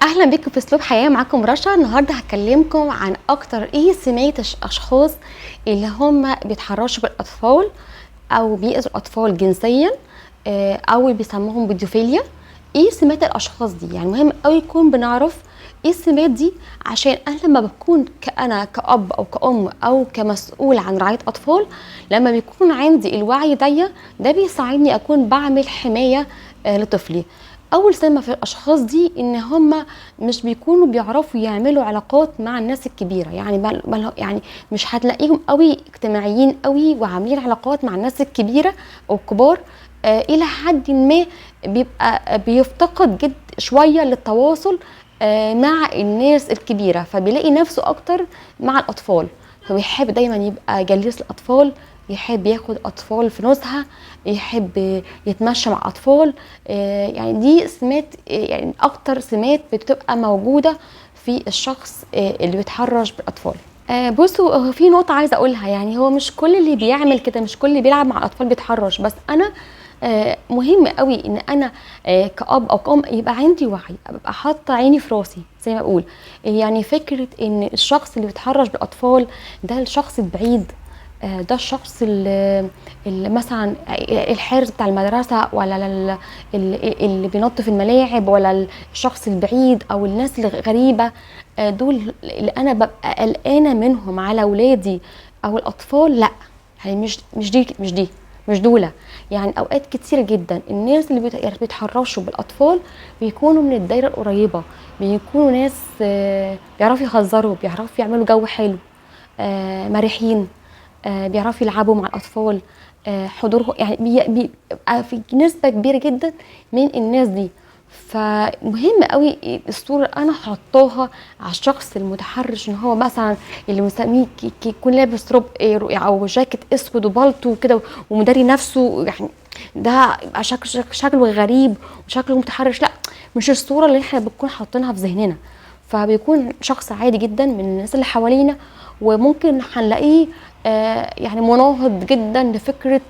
اهلا بيكم في اسلوب حياه، معاكم رشا. النهارده هكلمكم عن اكتر ايه سمات الاشخاص اللي هم بيتحرشوا بالاطفال او بيأذوا الاطفال جنسيا، او بيسموهم بيدوفيليا. ايه سمات الاشخاص دي؟ يعني مهم قوي يكون بنعرف ايه السمات دي، عشان انا لما بكون انا كأب او كأم او كمسؤول عن رعاية اطفال، لما بيكون عندي الوعي ده بيساعدني اكون بعمل حماية لطفلي. اول سمة في الاشخاص دي ان هم مش بيكونوا بيعرفوا يعملوا علاقات مع الناس الكبيرة، يعني يعني مش هتلاقيهم قوي اجتماعيين قوي وعاملين علاقات مع الناس الكبيرة او الكبار، الى حد ما بيبقى بيفتقد جد شوية للتواصل مع الناس الكبيرة، فبيلاقي نفسه اكتر مع الاطفال، فبيحب دايما يبقى جليس الاطفال، يحب ياخد اطفال في نزهه، يحب يتمشى مع اطفال. يعني دي سمات، يعني اكتر سمات بتبقى موجودة في الشخص اللي بيتحرش بالاطفال. بصوا، هو في نقطة عايزه اقولها، يعني هو مش كل اللي بيعمل كده، مش كل اللي بيلعب مع الاطفال بيتحرش، بس انا مهم قوي ان انا كأب او كأم يبقى عندي وعي، ابقى حاطه عيني في راسي زي ما بقول. يعني فكرة ان الشخص اللي بيتحرش بالاطفال ده الشخص البعيد، ده الشخص اللي مثلا الحارس بتاع المدرسة، ولا اللي بينظف الملاعب، ولا الشخص البعيد او الناس الغريبة، دول اللي انا ببقى قلقانة منهم على اولادي او الاطفال. لا، يعني مش دولة. يعني اوقات كتير جدا الناس اللي بيتحرشوا بالاطفال بيكونوا من الدايرة القريبة، بيكونوا ناس بيعرفوا يهزروا، بيعرفوا يعملوا جو حلو، مرحين، بيعرفوا يلعبوا مع الاطفال، حضورهم يعني بيبقى في نسبه كبيرة جدا من الناس دي. فمهم قوي الصورة انا حطاها على الشخص المتحرش، ان هو مثلا اللي بنسميه يكون لابس رب او جاكيت اسود وبالطو وكده ومداري نفسه، يعني ده يبقى شكله غريب وشكله متحرش. لا، مش الصورة اللي احنا بنكون حاطينها في ذهننا. فبيكون شخص عادي جدا من الناس اللي حوالينا، وممكن هنلاقيه يعني مناهض جدا لفكرة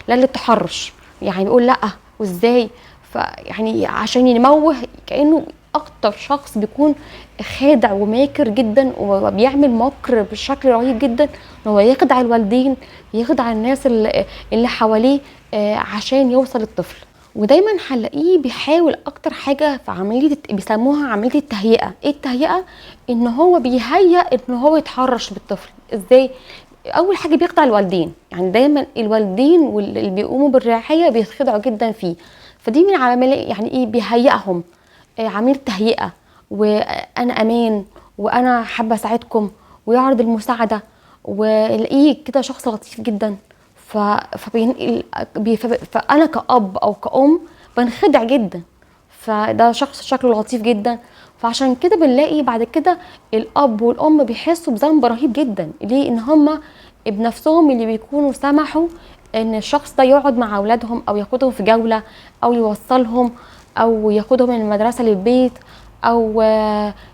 لا للتحرش، يعني بيقول لا وازاي، فيعني عشان يموه كانه اكتر شخص بيكون خادع وماكر جدا وبيعمل مكر بشكل رهيب جدا، ان هو يخدع الوالدين، يخدع الناس اللي حواليه، عشان يوصل للطفل. ودايما هنلاقيه بيحاول اكتر حاجة في عملية بيسموها عملية التهيئه. ايه التهيئه؟ ان هو بيهيئ ان هو يتحرش بالطفل. ازاي؟ اول حاجة بيخدع الوالدين، يعني دايما الوالدين واللي بيقوموا بالرعايه بيتخدعوا جدا فيه، فدي من عملية يعني ايه بيهيئهم، عملية تهيئة، وانا امان وانا حابة اساعدكم، ويعرض المساعدة، والاقيه كده شخص لطيف جدا. فانا كأب او كأم بنخدع جدا، فده شخص شكله لطيف جدا. فعشان كده بنلاقي بعد كده الاب والام بيحسوا بذنب رهيب جدا. ليه؟ ان هم بنفسهم اللي بيكونوا سمحوا ان الشخص ده يقعد مع اولادهم، او ياخدهم في جولة، او يوصلهم، او ياخدهم من المدرسة للبيت، او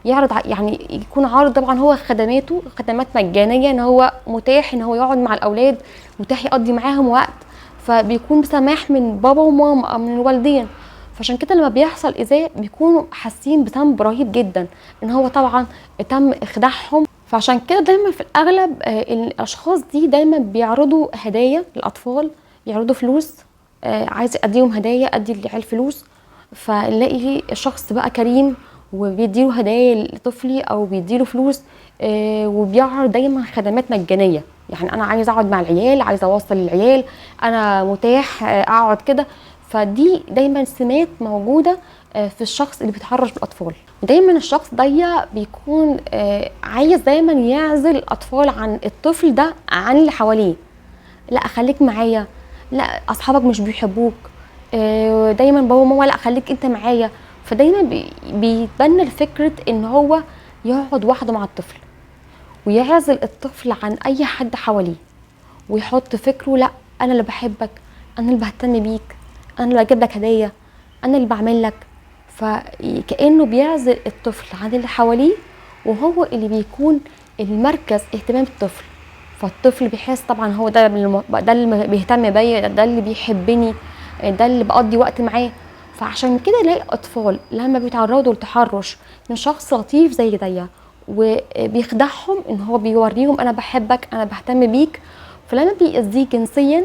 يعرض يعني يكون عارض طبعا هو خدماته، خدمات مجانية، ان هو متاح ان هو يقعد مع الاولاد، متاح يقضي معاهم وقت، فبيكون بسماح من بابا وماما او من الوالدين. فعشان كده لما بيحصل ايذاء بيكونوا حاسين بذنب رهيب جدا، ان هو طبعا تم اخداعهم. فعشان كده دايما في الاغلب، الاشخاص دي دايما بيعرضوا هدايا للاطفال، بيعرضوا فلوس، عايز اديهم هدايا، ادي للعيال فلوس، فنلاقي الشخص بقى كريم وبيديله هدايا لطفلي او بيديله فلوس، وبيعرض دايما خدمات مجانية، يعني انا عايز اقعد مع العيال، عايز اوصل العيال، انا متاح، اقعد كده. فدي دايما سمات موجودة، في الشخص اللي بيتحرش بالاطفال. ودايما الشخص ده بيكون، عايز دايما يعزل الاطفال عن الطفل ده، عن اللي حواليه. لا خليك معايا، لا اصحابك مش بيحبوك، دايما بابا وماما لا خليك انت معايا. فدايما بيتبنى الفكرة ان هو يقعد وحده مع الطفل، ويعزل الطفل عن اي حد حواليه، ويحط فكرة لا انا اللي بحبك، انا اللي بهتم بيك، انا اللي بجيب لك هدايا، انا اللي بعمل لك. فكأنه بيعزل الطفل عن اللي حواليه، وهو اللي بيكون المركز اهتمام الطفل. فالطفل بيحس طبعا هو ده ده اللي بيهتم بيا، ده اللي بيحبني، ده اللي بقضي وقت معاه. فعشان كده نلاقي اطفال لما بيتعرضوا لتحرش من شخص لطيف زي ديا وبيخدعهم ان هو بيوريهم انا بحبك، انا بهتم بيك، فلما بيأذيه جنسيا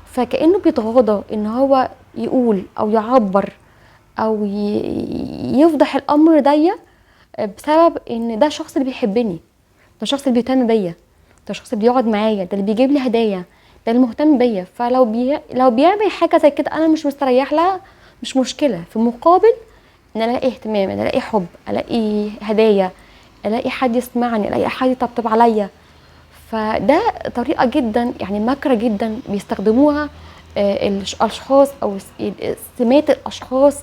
فكأنه بيتغاضى ان هو يقول او يعبر او يفضح الامر ديا، بسبب ان ده الشخص اللي بيحبني، ده الشخص اللي بيهتم بيا، ده الشخص اللي بيقعد معايا، ده اللي بيجيب لي هدايا، ده اللي مهتم بيا. فلو لو بيعمل حاجة زي كده انا مش مستريح لها، مش مشكلة، في مقابل ان انا الاقي اهتمام، ان الاقي حب، الاقي هدايا، الاقي حد يسمعني، الاقي حد يطبطب عليا. فده طريقه جدا يعني ماكره جدا بيستخدموها الاشخاص او سمات الاشخاص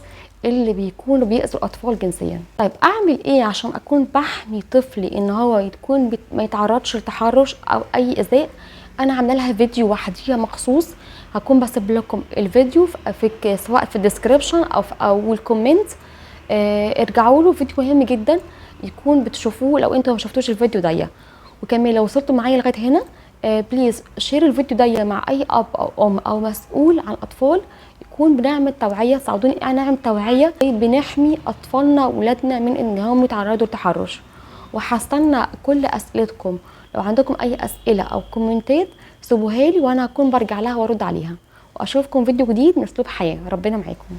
اللي بيكونوا بيأذوا الاطفال جنسيا. طيب اعمل ايه عشان اكون بحمي طفلي ان هو يكون ما يتعرضش لتحرش او اي ايذاء؟ انا عامله لها فيديو وحديها مخصوص، هكون بسيب لكم الفيديو سواء في ال description او في اول comment، ارجعوا له، فيديو مهم جدا يكون بتشوفوه لو انتوا ما شفتوش الفيديو ده. وكمان لو وصلتوا معايا لغاية هنا، please share الفيديو ده مع اي اب او ام او مسؤول عن الاطفال، يكون بنعمل توعيه، ساعدوني نعمل توعيه بنحمي اطفالنا واولادنا من ان هم يتعرضوا لتحرش. وهستنى كل اسئلتكم، لو عندكم اي اسئلة او كومنتات سيبوها لي وانا هكون برجع لها وارد عليها. واشوفكم فيديو جديد من اسلوب حياة. ربنا معاكم.